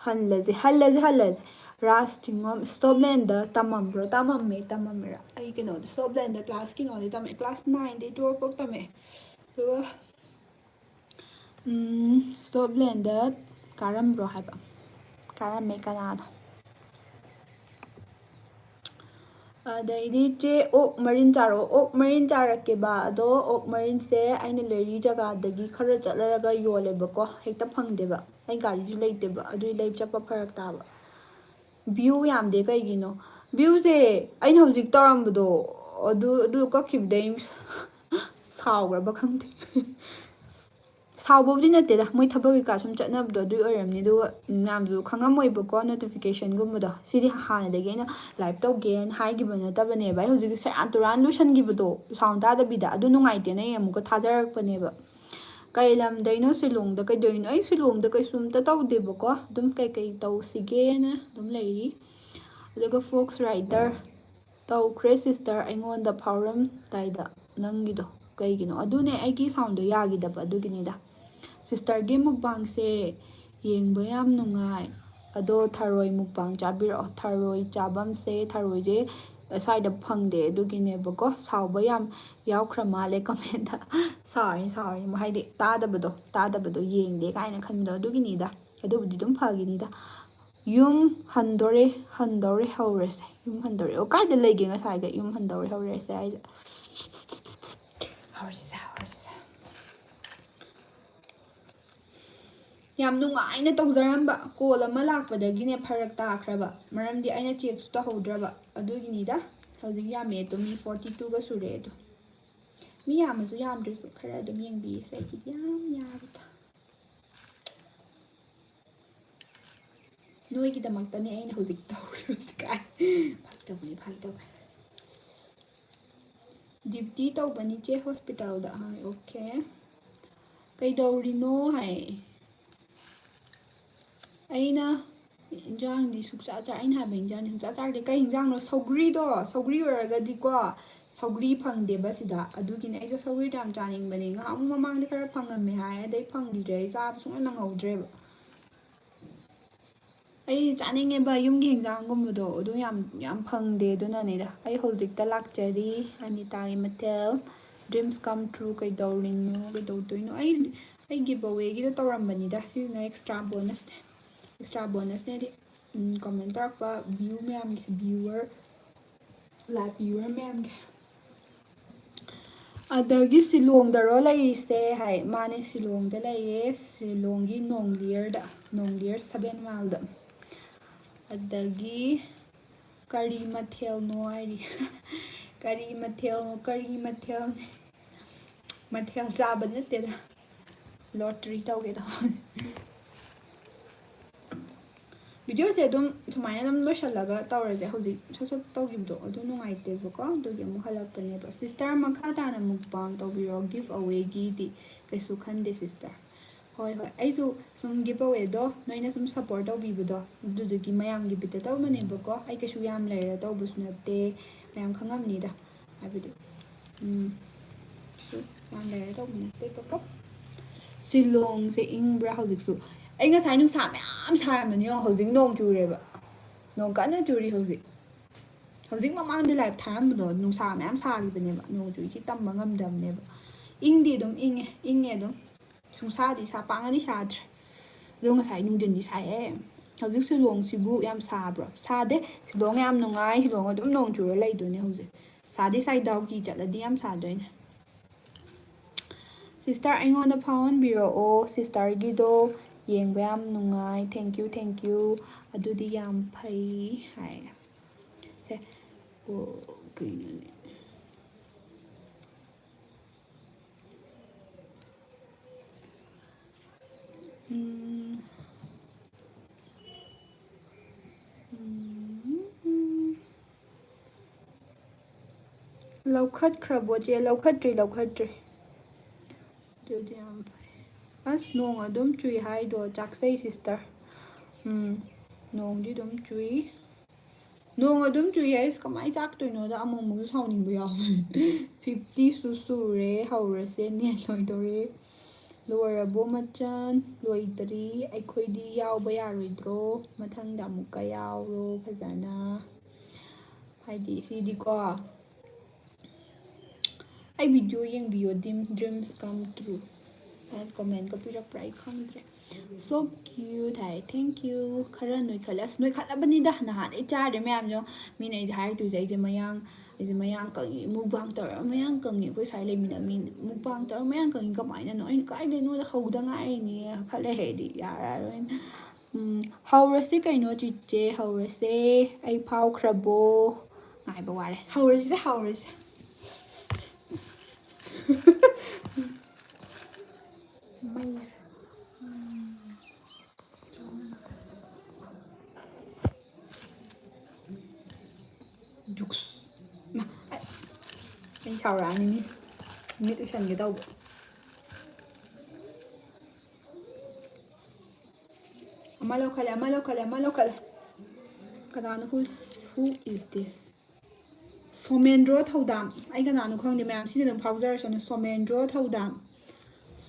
ꯍꯜꯂꯁꯦ, ꯍꯜꯂꯁꯦ, ꯍꯜꯂꯁꯦ꯫ ꯔꯥꯖ ꯆꯤꯡꯉꯝ ꯁ꯭ꯇꯣꯞꯂꯦꯟꯗ ꯇꯝꯃꯝꯕ꯭ꯔꯣ? ꯇꯝꯃꯝꯃꯦ, ꯇꯝꯃꯝꯃꯦꯔꯥ? ꯑꯩ ꯀꯩꯅꯣꯗ, ꯁ꯭ꯇꯣꯞꯂꯦꯟꯗ ꯀ꯭ꯂꯥꯁ ꯀꯩꯅꯣꯗꯤ ꯇꯝꯃꯛꯑꯦ, ꯀ꯭ꯂꯥꯁ ꯅꯥꯏꯟꯗꯩ ꯇꯨꯋꯦꯜꯐ ꯐꯥꯎ ꯇꯝꯃꯛꯑꯦ꯫ ꯑꯗꯨꯒ, ꯎꯝ, ꯁ꯭ꯇꯣꯞꯂꯦꯟꯗ ꯀꯥꯔꯝꯕ꯭ꯔꯣ ꯍꯥꯏꯕ? ꯀꯥꯔꯝꯃꯦ, ꯀꯅꯥꯅꯣ? ꯑꯗꯩꯗꯤ ꯆꯦ, ꯑꯣꯛ ꯃꯔꯤꯟ ꯆꯥꯔꯛꯑꯣ꯫ ꯑꯣꯛ ꯃꯔꯤꯟ ꯆꯥꯔꯛꯀꯦꯕ, ꯑꯗꯣ ꯑꯣꯛ ꯃꯔꯤꯟꯁꯦ ꯑꯩꯅ ꯂꯩꯔꯤ ꯖꯒꯥꯗꯒꯤ ꯈꯔ ꯆꯠꯂꯒ ꯌꯣꯜꯂꯦꯕꯀꯣ, ꯍꯦꯛꯇ ꯐꯪꯗꯦꯕ, ꯑꯩ ꯒꯥꯔꯤꯁꯨ ꯂꯩꯇꯦꯕ, ꯑꯗꯨꯏ ꯂꯩ ꯆꯠꯄ ꯐꯔꯛ ꯇꯥꯕ꯫ ꯚ꯭ꯌꯨ ꯌꯥꯝꯗꯦ ꯀꯩꯒꯤꯅꯣ? ꯚ꯭ꯌꯨꯁꯦ ꯑꯩꯅ ꯍꯧꯖꯤꯛ ꯇꯧꯔꯝꯕꯗꯣ, ꯑꯗꯨ, ꯑꯗꯨ ꯀꯛꯈꯤꯕꯗꯩ ꯁꯥꯎꯈ꯭ꯔꯕ ꯈꯪꯗꯦ꯫ ꯁꯥꯎꯕꯕꯨꯗꯤ ꯅꯠꯇꯦꯗ, ꯃꯣꯏ ꯊꯕꯛ ꯀꯩꯀꯥ ꯁꯨꯝ ꯆꯠꯅꯕꯗꯣ ꯑꯗꯨꯒꯤ ꯑꯣꯏꯔꯝꯅꯤ꯫ ꯑꯗꯨꯒ ꯃꯌꯥꯝꯁꯨ ꯈꯪꯉꯝꯃꯣꯏꯕꯀꯣ, ꯅꯣꯇꯤꯐꯤꯀꯦꯁꯟꯒꯨꯝꯕꯗꯣ꯫ ꯁꯤꯗꯤ ꯍꯥꯟꯅꯗꯒꯤ ꯑꯩꯅ ꯂꯥꯏꯚ ꯇꯧꯒꯦꯅ ꯍꯥꯏꯈꯤꯕ ꯅꯠꯇꯕꯅꯦꯕ꯫ ꯑꯩ ꯍꯧꯖꯤꯛ ꯁꯦꯔꯥꯟ ꯇꯨꯔꯥꯟ ꯂꯣꯏꯁꯟꯈꯤꯕꯗꯣ, ꯁꯥꯎꯟ ꯇꯥꯗꯕꯤꯗ꯫ ꯑꯗꯨ ꯅꯨꯡꯉꯥꯏꯇꯦꯅ ꯑꯩ ꯑꯃꯨꯛꯀ ꯊꯥꯖꯔꯛꯄꯅꯦꯕ꯫ ꯀꯩ ꯂꯝꯗꯩꯅꯣ ꯁꯤꯂꯣꯡꯗ ꯀꯩꯗꯧꯔꯤꯅꯣ? ꯑꯩ ꯁꯤꯂꯣꯡꯗ ꯀꯩꯁꯨꯝꯇ ꯇꯧꯗꯦꯕꯀꯣ꯫ ꯑꯗꯨꯝ ꯀꯩꯀꯩ ꯇꯧꯁꯤꯒꯦꯅ ꯑꯗꯨꯝ ꯂꯩꯔꯤ꯫ ꯑꯗꯨꯒ ꯐꯣꯛꯁ ꯔꯥꯏꯇꯔ ꯇꯧꯈ꯭ꯔꯦ ꯁꯤꯁꯇꯔ, ꯑꯩꯉꯣꯟꯗ ꯐꯥꯎꯔꯝꯗꯥꯏꯗ ꯅꯪꯒꯤꯗꯣ꯫ ꯀꯩꯒꯤꯅꯣ? ꯑꯗꯨꯅꯦ, ꯑꯩꯒꯤ ꯁꯥꯎꯟꯗꯣ ꯌꯥꯈꯤꯗꯕ, ꯑꯗꯨꯒꯤꯅꯤꯗ꯫ ꯁꯤꯁꯇꯔꯒꯤ ꯃꯨꯛꯕꯥꯡꯁꯦ ꯌꯦꯡꯕ ꯌꯥꯝ ꯅꯨꯡꯉꯥꯏ꯫ ꯑꯗꯣ ꯊꯔꯣꯏ ꯃꯨꯛꯕꯥꯡ ꯆꯥꯕꯤꯔꯛꯑꯣ꯫ ꯊꯔꯣꯏ ꯆꯥꯐꯝꯁꯦ, ꯊꯔꯣꯏꯁꯦ ꯁ꯭ꯋꯥꯏꯗ ꯐꯪꯗꯦ, ꯑꯗꯨꯒꯤꯅꯦꯕꯀꯣ꯫ ꯁꯥꯎꯕ ꯌꯥꯝ ꯌꯥꯎꯈ꯭ꯔ ꯃꯥꯜꯂꯦ ꯀꯃꯦꯟꯗ꯫ ꯁꯥꯎꯔꯤ, ꯁꯥꯎꯔꯤ꯫ ꯍꯥꯏꯗꯤ ꯇꯥꯗꯕꯗꯣ, ꯇꯥꯗꯕꯗꯣ, ꯌꯦꯡꯗꯦ ꯀꯥꯏꯅ ꯈꯟꯕꯗꯣ, ꯑꯗꯨꯒꯤꯅꯤꯗ꯫ ꯑꯗꯨꯕꯨꯗꯤ ꯑꯗꯨꯝ ꯐꯒꯤꯅꯤꯗ꯫ ꯌꯨꯝ ꯍꯟꯗꯣꯔꯦ, ꯍꯟꯗꯣꯔꯦ, ꯍꯧꯔꯁꯦ꯫ ꯌꯨꯝ ꯍꯟꯗꯣꯔꯦ꯫ ꯑꯣ, ꯀꯥꯏꯗ ꯂꯩꯒꯦ ꯉꯁꯥꯏꯒ? ꯌꯨꯝ ꯍꯟꯗꯣꯔꯦ, ꯍꯧꯔꯁꯦ ꯍꯥꯏꯁꯦ꯫ ꯍꯧꯔꯁꯦ, ꯍꯧꯔꯁꯦ꯫ ꯌꯥꯝ ꯅꯨꯡꯉꯥꯏꯅ ꯇꯧꯖꯔꯝꯕ ꯀꯣꯜ ꯑꯃ ꯂꯥꯛꯄꯗꯒꯤꯅꯦ ꯐꯔꯛ ꯇꯥꯈ꯭ꯔꯕ, ꯃꯔꯝꯗꯤ ꯑꯩꯅ ꯆꯦꯛꯁꯨ ꯇꯧꯍꯧꯗ꯭ꯔꯕ꯫ ꯑꯗꯨꯒꯤꯅꯤꯗ꯫ ꯍꯧꯖꯤꯛ ꯌꯥꯝꯃꯦ ꯑꯗꯨꯝ, ꯃꯤ ꯐꯣꯔꯇꯤ ꯇꯨꯒ ꯁꯨꯔꯦ ꯑꯗꯣ꯫ ꯃꯤ ꯌꯥꯝꯃꯁꯨ ꯌꯥꯝꯗ꯭ꯔꯁꯨ ꯈꯔ ꯑꯗꯨꯝ ꯌꯦꯡꯕꯤꯁꯦ, ꯑꯩꯒꯤꯗꯤ ꯌꯥꯝ ꯌꯥꯕꯗ꯫ ꯅꯣꯏꯒꯤꯗꯃꯛꯇꯅꯦ ꯑꯩꯅ ꯍꯧꯖꯤꯛ ꯇꯧꯔꯤꯕꯁꯤ ꯀꯥꯏ꯫ ꯐꯥꯒꯤ ꯇꯧꯕꯅꯤ, ꯐꯥꯒꯤ ꯇꯧꯕꯅꯤ꯫ ꯗ꯭ꯌꯨꯇꯤ ꯇꯧꯕꯅꯤ ꯆꯦ ꯍꯣꯁꯄꯤꯇꯥꯜꯗ꯫ ꯍꯥꯏ, ꯑꯣꯀꯦ꯫ ꯀꯩꯗꯧꯔꯤꯅꯣ ꯍꯥꯏ꯫ ꯑꯩꯅ ꯏꯟꯖꯥꯡꯗꯤ ꯁꯨꯡꯆꯥ ꯆꯥ-, ꯑꯩꯅ ꯍꯥꯏꯕ ꯏꯟꯖꯥꯡꯗꯤ ꯁꯨꯡꯆꯥ ꯆꯥꯔꯗꯤ꯫ ꯀꯩ ꯏꯟꯖꯥꯡꯅꯣ? ꯁꯧꯒ꯭ꯔꯤꯗꯣ, ꯁꯧꯒ꯭ꯔꯤ ꯑꯣꯏꯔꯒꯗꯤꯀꯣ, ꯁꯧꯒ꯭ꯔꯤ ꯐꯪꯗꯦꯕ ꯁꯤꯗ꯫ ꯑꯗꯨꯒꯤꯅꯦ ꯑꯩꯁꯨ ꯁꯧꯒ꯭ꯔꯤꯗꯣ ꯌꯥꯝ ꯆꯥꯅꯤꯡꯕꯅꯦ꯫ ꯉꯥꯏꯍꯥꯛꯃꯨꯛ ꯃꯃꯥꯡꯗ ꯈꯔ ꯐꯪꯉꯝꯃꯦ ꯍꯥꯏ, ꯑꯗꯩ ꯐꯪꯈꯤꯗ꯭ꯔꯦ꯫ ꯑꯩ ꯆꯥꯕ ꯁꯨꯡꯅꯪ ꯅꯪꯍꯧꯗ꯭ꯔꯦꯕ꯫ ꯑꯩ ꯆꯥꯅꯤꯡꯉꯦꯕ ꯌꯨꯝꯒꯤ ꯍꯤꯟꯖꯥꯡꯒꯨꯝꯕꯗꯣ, ꯑꯗꯨ ꯌꯥꯝ, ꯌꯥꯝ ꯐꯪꯗꯦ꯫ ꯑꯗꯨꯅꯅꯤꯗ꯫ ꯑꯩ ꯍꯧꯖꯤꯛꯇ ꯂꯥꯛꯆꯔꯤ꯫ ꯑꯅꯤꯇꯥꯒꯤ ꯃꯊꯦꯜ, dreams come true꯫ ꯀꯩꯗꯧꯔꯤꯅꯣ? ꯀꯩꯗꯧꯗꯣꯏꯅꯣ? ꯑꯩ, ꯑꯩ giveawayꯒꯤꯗꯣ ꯇꯧꯔꯝꯕꯅꯤꯗ꯫ ꯁꯤꯁꯤꯅ extra bonusꯅꯦ꯫ Extra bonusꯅꯦꯗꯤ, ꯎꯝ, comment ꯇꯧꯔꯛꯄ view ꯃꯌꯥꯝꯒꯤ, viewer, live viewer ꯃꯌꯥꯝꯒꯤ꯫ ꯑꯗꯒꯤ ꯁꯤꯂꯣꯡꯗꯔꯣ ꯂꯩꯔꯤꯁꯦ ꯍꯥꯏ꯫ ꯃꯥꯅꯦ, ꯁꯤꯂꯣꯡꯗ ꯂꯩꯌꯦ, ꯁꯤꯂꯣꯡꯒꯤ ꯅꯣꯡꯂꯤꯌꯔꯗ, ꯅꯣꯡꯂꯤꯌꯔ seven mileꯗ꯫ ꯑꯗꯒꯤ ꯀꯔꯤ ꯃꯊꯦꯜꯅꯣ ꯍꯥꯏꯔꯤ꯫ ꯀꯔꯤ ꯃꯊꯦꯜꯅꯣ? ꯀꯔꯤ ꯃꯊꯦꯜꯅꯦ? ꯃꯊꯦꯜ ꯆꯥꯕ ꯅꯠꯇꯦꯗ꯫ ꯂꯣꯇ꯭ꯔꯤ ꯇꯧꯒꯦ ꯇꯧꯕꯅꯦ꯫ ꯚꯤꯗꯤꯑꯣꯁꯦ ꯑꯗꯨꯝ ꯁꯨꯃꯥꯏꯅ ꯑꯗꯨꯝ ꯂꯣꯏꯁꯤꯜꯂꯒ ꯇꯧꯔꯁꯦ꯫ ꯍꯧꯖꯤꯛ ꯁꯠ ꯁꯠ ꯇꯧꯈꯤꯕꯗꯣ ꯑꯗꯨ ꯅꯨꯡꯉꯥꯏꯇꯦꯕꯀꯣ, ꯑꯗꯨꯒꯤ ꯑꯃꯨꯛ ꯍꯜꯂꯛꯄꯅꯦꯕ꯫ ꯁꯤꯁꯇꯔ, ꯃꯈꯥ ꯇꯥꯅ ꯃꯨꯛꯕꯥꯡ ꯇꯧꯕꯤꯔꯣ, ꯒꯤꯐ ꯑꯋꯦꯒꯤꯗꯤ ꯀꯩꯁꯨ ꯈꯟꯗꯦ ꯁꯤꯁꯇꯔ꯫ ꯍꯣꯏ ꯍꯣꯏ, ꯑꯩꯁꯨ ꯁꯨꯝ ꯒꯤꯐ ꯑꯋꯦꯗꯣ ꯅꯣꯏꯅ ꯁꯨꯝ ꯁꯞꯄꯣꯔꯠ ꯇꯧꯕꯤꯕꯗꯣ ꯑꯗꯨꯗꯨꯒꯤ ꯃꯌꯥꯝꯒꯤ ꯕꯤꯠꯇ ꯇꯧꯕꯅꯦꯕꯀꯣ꯫ ꯑꯩ ꯀꯩꯁꯨ ꯌꯥꯝ ꯂꯩꯔ ꯇꯧꯕꯁꯨ ꯅꯠꯇꯦ, ꯃꯌꯥꯝ ꯈꯪꯉꯝꯅꯤꯗ꯫ ꯍꯥꯏꯕꯗꯤ ꯎꯝ, ꯁꯨ ꯌꯥꯝ ꯂꯩꯔ ꯇꯧꯕ ꯅꯠꯇꯦꯕꯀꯣ꯫ ꯁꯤꯂꯣꯡꯁꯦ ꯏꯪꯕ꯭ꯔꯥ ꯍꯧꯖꯤꯛꯁꯨ? ꯑꯩ ꯉꯁꯥꯏ ꯅꯨꯡꯁꯥ ꯃꯌꯥꯝ ꯁꯥꯔꯝꯕꯅꯤ, ꯌꯦꯡꯉꯣ, ꯍꯧꯖꯤꯛ ꯅꯣꯡ ꯆꯨꯔꯦꯕ꯫ ꯅꯣꯡ ꯀꯟꯅ ꯆꯨꯔꯤ ꯍꯧꯖꯤꯛ꯫ ꯍꯧꯖꯤꯛ ꯃꯃꯥꯡꯗ ꯂꯥꯏꯞ ꯊꯥꯔꯝꯕꯗꯣ ꯅꯨꯡꯁꯥ ꯃꯌꯥꯝ ꯁꯥꯈꯤꯕꯅꯦꯕ꯫ ꯅꯣꯡ ꯆꯨꯏꯁꯤ ꯇꯝꯕ ꯉꯝꯗꯕꯅꯦꯕ꯫ ꯏꯪꯗꯤ ꯑꯗꯨꯝ ꯏꯪꯉꯦ, ꯏꯪꯉꯦ ꯑꯗꯨꯝ꯫ ꯁꯨꯡꯁꯥꯗꯤ ꯁꯥ-, ꯄꯥꯛꯅꯗꯤ ꯁꯥꯗ꯭ꯔꯦ꯫ ꯑꯗꯣ ꯉꯁꯥꯏ ꯅꯨꯡꯊꯤꯟꯗꯤ ꯁꯥꯏꯍꯦ꯫ ꯍꯧꯖꯤꯛ ꯁꯤꯂꯣꯡꯁꯤꯕꯨ ꯌꯥꯝ ꯁꯥꯕ꯭ꯔꯣ? ꯁꯥꯗꯦ꯫ ꯁꯤꯂꯣꯡ ꯌꯥꯝ ꯅꯨꯡꯉꯥꯏ꯫ ꯁꯤꯂꯣꯡ ꯑꯗꯨꯝ ꯅꯣꯡ ꯆꯨꯔ ꯂꯩꯗꯣꯏꯅꯦ ꯍꯧꯖꯤꯛ꯫ ꯁꯥꯗꯤ ꯁꯥꯏ, ꯗꯥꯎꯀꯤ ꯆꯠꯂꯗꯤ ꯌꯥꯝ ꯁꯥꯗꯣꯏꯅꯦ꯫ ꯁꯤꯁꯇꯔ, ꯑꯩꯉꯣꯟꯗ ꯐꯥꯎꯍꯟꯕꯤꯔꯛꯑꯣ꯫ ꯁꯤꯁꯇꯔꯒꯤꯗꯣ ꯌꯦꯡꯕ ꯌꯥꯝ ꯅꯨꯡꯉꯥꯏ꯫ Thank you, thank you꯫ ꯑꯗꯨꯗꯤ ꯌꯥꯝ ꯐꯩ ꯍꯥꯏ꯫ ꯁꯦ, ꯑꯣ, ꯀꯩꯅꯣꯅꯦ꯫ ꯎꯝ꯫ ꯎꯝ, ꯎꯝ꯫ ꯂꯧꯈꯠꯈ꯭ꯔꯕꯣ, ꯆꯦ? ꯂꯧꯈꯠꯇ꯭ꯔꯤ, ꯂꯧꯈꯠꯇ꯭ꯔꯤ꯫ ꯑꯗꯨꯗꯤ ꯌꯥꯝ ꯐꯩ꯫ ꯑꯁ, ꯅꯣꯡ ꯑꯗꯨꯝ ꯆꯨꯏ ꯍꯥꯏꯗꯣ ꯆꯥꯛꯆꯩ, ꯁꯤꯁꯇꯔ꯫ ꯎꯝ, ꯅꯣꯡꯗꯤ ꯑꯗꯨꯝ ꯆꯨꯏ꯫ ꯅꯣꯡ ꯑꯗꯨꯝ ꯆꯨꯏ ꯍꯥꯏꯁ ꯀꯃꯥꯏꯅ ꯆꯥꯛꯇꯣꯏꯅꯣꯗ? ꯑꯃꯨꯛ ꯑꯃꯨꯛꯁꯨ ꯁꯥꯎꯅꯤꯡꯕ ꯌꯥꯎꯕꯅꯦ꯫ ꯐꯤꯐꯇꯤꯁꯨ ꯁꯨꯔꯦ, ꯍꯧꯔꯁꯦ, ꯅꯦꯠ ꯂꯣꯏꯗꯧꯔꯦ꯫ ꯂꯣꯏꯔꯕꯣ ꯃꯆꯟ? ꯂꯣꯏꯗ꯭ꯔꯤ꯫ ꯑꯩꯈꯣꯏꯗꯤ ꯌꯥꯎꯕ ꯌꯥꯔꯣꯏꯗ꯭ꯔꯣ? ꯃꯊꯪꯗ ꯑꯃꯨꯛꯀ ꯌꯥꯎꯔꯣ ꯐꯖꯅ꯫ ꯍꯥꯏꯗꯤ ꯁꯤꯗꯤꯀꯣ, ꯑꯩ ꯚꯤꯗꯤꯑꯣ ꯌꯦꯡꯕꯤꯌꯣ, ꯗꯤꯝ ꯗ꯭ꯔꯤꯝꯁ ꯀꯝ ꯇ꯭ꯔꯨ꯫ ꯀꯣꯃꯦꯟꯒ ꯄꯤꯔꯛꯄ꯭ꯔꯥ ꯑꯩ ꯈꯪꯗ꯭ꯔꯦ꯫ So cute high, thank you꯫ ꯈꯔ ꯅꯣꯏꯈꯠꯂꯦ꯫ ꯑꯁ, ꯅꯣꯏꯈꯠꯂꯕꯅꯤꯗ, ꯅꯍꯥꯟꯗꯩ ꯆꯥꯔꯦ ꯃꯌꯥꯝꯗꯣ꯫ ꯃꯤꯅ ꯑꯩꯗꯤ ꯍꯥꯏꯔꯛꯇꯣꯏꯁꯦ, ꯑꯩꯁꯦ ꯃꯌꯥꯡ, ꯑꯩꯁꯦ ꯃꯌꯥꯡ ꯀꯪꯉꯤ, ꯃꯨꯛꯕꯥꯡ ꯇꯧꯔꯒ ꯃꯌꯥꯡ ꯀꯪꯉꯤ꯫ ꯑꯩꯈꯣꯏ ꯁ꯭ꯋꯥꯏ ꯂꯩꯃꯤꯟꯅꯕ ꯃꯤ ꯃꯨꯛꯕꯥꯡ ꯇꯧꯔꯒ ꯃꯌꯥꯡ ꯀꯪꯉꯤ ꯀꯃꯥꯏꯅꯅꯣ? ꯑꯩꯅ ꯀꯥꯏꯗꯩꯅꯣꯗ, ꯍꯧꯗ ꯉꯥꯏꯔꯤꯅꯦ꯫ ꯈꯔ ꯂꯩꯔꯗꯤ ꯌꯥꯔꯔꯣꯏꯅ꯫ ꯎꯝ, ꯍꯧꯔꯁꯤ ꯀꯩꯅꯣ, ꯆꯤꯆꯦ, ꯍꯧꯔꯁꯦ꯫ ꯑꯩ ꯐꯥꯎꯈ꯭ꯔꯕꯣ? ꯉꯥꯏꯕ ꯋꯥꯔꯦ꯫ ꯍꯧꯔꯁꯤꯁꯦ, ꯍꯧꯔꯁꯦ꯫ ꯃꯩ ꯁꯥꯎꯔꯛꯑꯅꯤ ꯃꯤ꯫ ꯃꯤꯠ ꯎꯏꯁꯟꯒꯦ ꯇꯧꯕ꯫ ꯑꯃ ꯂꯧꯈꯠꯂꯦ, ꯑꯃ ꯂꯧꯈꯠꯂꯦ, ꯑꯃ ꯂꯧꯈꯠꯂꯦ꯫ ꯀꯅꯥꯅꯣ? Who's, who is this? Somendro ꯊꯧꯗꯥꯝ꯫ ꯑꯩ ꯀꯅꯥꯅꯣ ꯈꯪꯗꯦ, ꯃꯌꯥꯝ ꯁꯤꯅ ꯑꯗꯨꯝ ꯐꯥꯎꯖꯔꯁꯅꯨ꯫ ꯁꯣꯃꯦꯟꯗ꯭ꯔꯣ ꯊꯧꯗꯥꯝ꯫